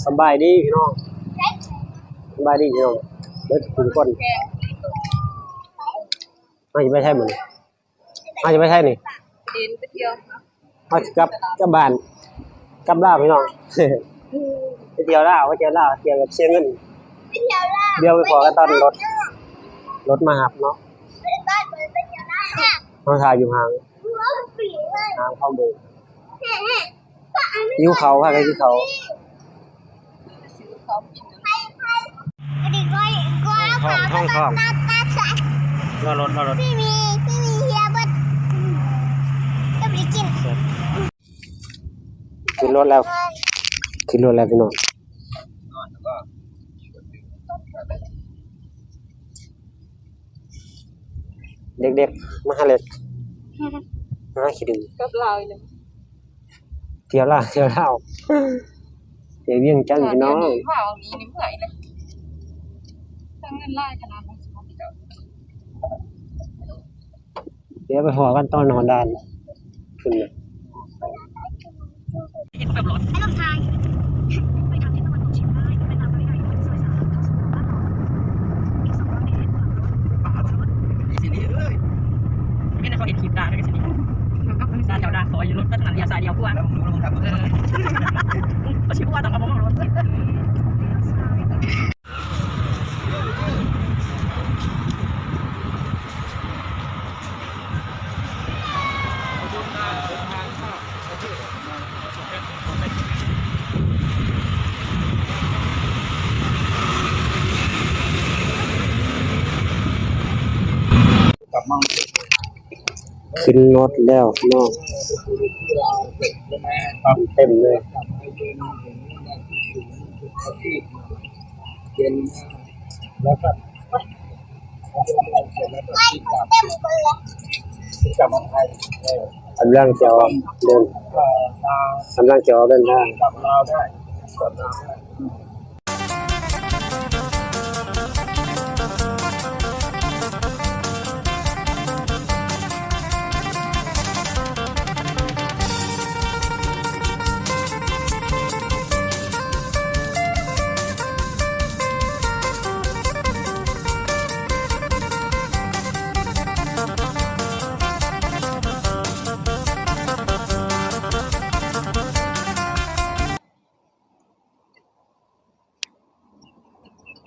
ສະບາຍດີພີ່ນ້ອງ ສະບາຍດີພີ່ນ້ອງເບິດທຸກຄົນ. ເຮົາຊິໄປໃສມື້ນີ້? ເຮົາຊິໄປໃສນີ້? ເດີນໄປທ່ຽວ. ເຮົາຊິກັບ ກັບບ້ານ ກັບລາວພີ່ນ້ອງ ໄປທ່ຽວລາວ ໄປທ່ຽວລາວ ທ່ຽວແບບເສຍເງິນ. ດຽວໄປພໍ້ກັນຕອນລົດ ລົດມາຮັບເນາະ. ເຮົາຖ້າຢູ່ຫ້າງ ຫ້າງເຂົ້າເດີ ຫິວເຂົ້າ ພາກັນກິນເຂົ້າ. ທ້ອງ ທ້ອງ ທ້ອງ ລໍລົດ ລໍລົດ. ຂຶ້ນລົດແລ້ວ ຂຶ້ນລົດແລ້ວພີ່ນ້ອງ. ເດັກໆ ມະຫາເລັກ ມະຫາຂີ້ດື້ ກັບລາວອີກແລ້ວ. ທ່ຽວລາວ ທ່ຽວລາວ ໄປວຽງຈັນພີ່ນ້ອງ. ດຽວໄປພໍ້ກັນຕອນຮອດດ່ານພຸ້ນນະ. ເຫັນເຂົາເຮັດຄລິບດ່າກັນຊິນີ້ ດາວດ່າຂໍຢູ່ລົດ ແຕ່ທາງນັ້ນລ້ຽວຊ້າຍລ້ຽວຂວາ ແລ້ວມຶງຮູ້ແລ້ວມຶງທຳເບິ່ງ ເອີ ບໍ່ຊິຮູ້ວ່າຕ້ອງເອົາບໍ່ເອົາລົດ. ຂຶ້ນລົດແລ້ວພີ່ນ້ອງ ເຕັມເລີຍ. ກຳລັງຈະອອກເດີນ ກຳລັງຈະອອກເດີນທາງ.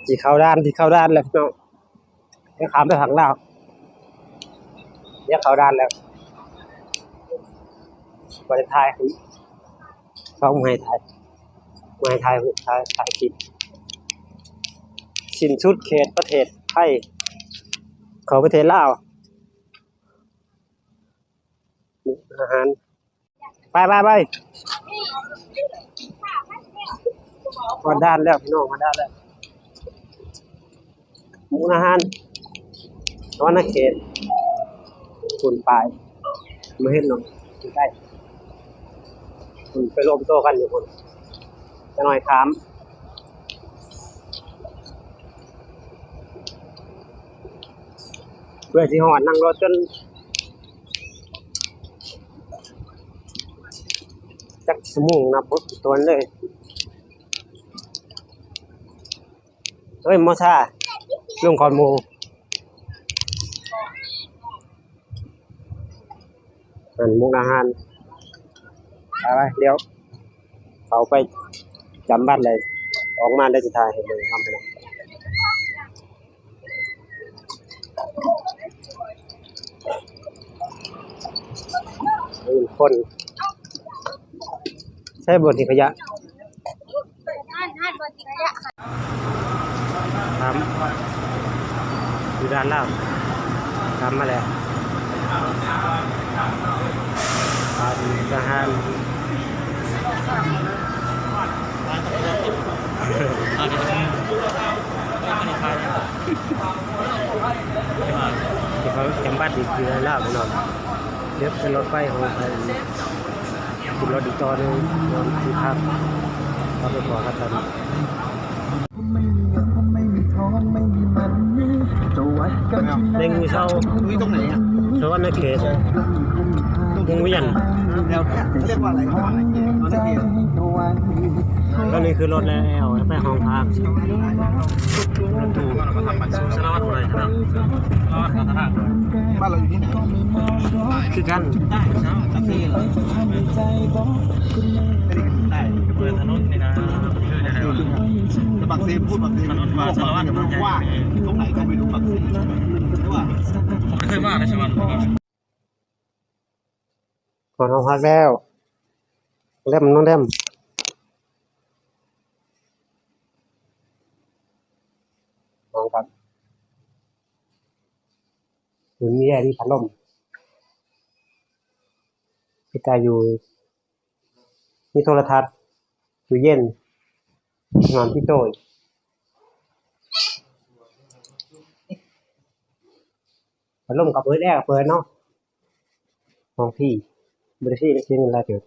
ຊິເຂົ້າດ່ານ ຊິເຂົ້າດ່ານແລ້ວພີ່ນ້ອງ. ດຽວຂ້າມໄປຝັ່ງລາວ ດຽວເຂົ້າດ່ານແລ້ວ. ບໍ່ໄດ້ຖ່າຍ ເຂົາບໍ່ໃຫ້ຖ່າຍ ບໍ່ໃຫ້ຖ່າຍຮູບ ຖ່າຍ ຖ່າຍຄລິບ. ສິ້ນສຸດເຂດປະເທດໄທ ເຂົ້າປະເທດລາວ. ອາຫານ ໄປ ໄປ ໄປ ຮອດດ່ານແລ້ວພີ່ນ້ອງ ຮອດດ່ານແລ້ວ. ມຸກດາຫານ ສະຫວັນນະເຂດ ພຸ້ນປາຍ ບໍ່ເຫັນເນາະ ໃກ້ໆ ພຸ້ນໄປລວມໂຕກັນຢູ່ພຸ້ນ ຈະໜ້ອຍຂ້າມ ເພື່ອຊິຮອດ ນັ່ງລົດຈົນ ຈັກຊົ່ວໂມງນັບບໍ່ຖ້ວນເລີຍ. ເອີຍ ມໍຊາ ລົງກ່ອນໝູ່ ອັນມຸກດາຫານ. ໄປໆ ດຽວເຂົ້າໄປຈຳບັດເລີຍ ອອກມາແລ້ວຊິຖ່າຍໃຫ້ເບິ່ງນຳພີ່ນ້ອງ. ຄົນ ໃຊ້ບ່ອນຖິ້ມຂະຫຍະ ທຳ ຢູ່ດ່ານລາວ ທຳມາແລ້ວ ຜ່ານທະຫານ. ທີ່ເຂົາຈຳບັດຢູ່ທີ່ລາວພີ່ນ້ອງ ດຽວຂຶ້ນລົດໄຟຂອງໄທ ຂຶ້ນລົດອີກຕໍ່ໜຶ່ງ ນອນທີ່ພັກ ເຮົາໄປພໍ້ກັນຕອນ ແມ່ງມີເຊົາ ตรงไหนอะ ສະຫວັນນະເຂດ ວົງວຽນ แล้วเรียกว่าอะไร สะหวันนะเขต สะหวันนะเขต ຕອນນີ້ຂຶ້ນລົດແລ້ວ ໄປຫ້ອງພັກ ລົດຕູ້ ສາລະວັດບໍ່ໄດ້ ສາລະວັດ ສາລະວັດ ບ້ານເຮົາຢູ່ທີ່ໃດ? ຄືກັນ ໃຕ້ ເຈົ້າ ຈັກຊີລະ ໃຕ້ ເປີດຖະໜົນນີ້ນະ ຄືແນວໃດວະ? ແຕ່ປາກເຊ ພູດປາກເຊ ຖະໜົນວ່າສາລະວັດ ກວ້າງ ຕົງໃດກໍໄປດູປາກເຊ ແຕ່ວ່າ ບໍ່ເຄີຍມາເດ້ ສາລະວັດ. ຮອດຫ້ອງພັກແລ້ວ ແລມ ນ້ອງແລມ ຫ້ອງພັກ ມັນມີແອ ມີພັດລົມ ເປັນຕາຢູ່ ມີໂທລະທັດ ຕູ້ເຢັນ ນ້ຳທີ່ໂຕຍ ພັດລົມກໍເປີດ ແອກໍເປີດເນາະ ຫ້ອງຟຣີ ບໍ່ໄດ້ເສຍເງິນຫຼາຍເຕີບ.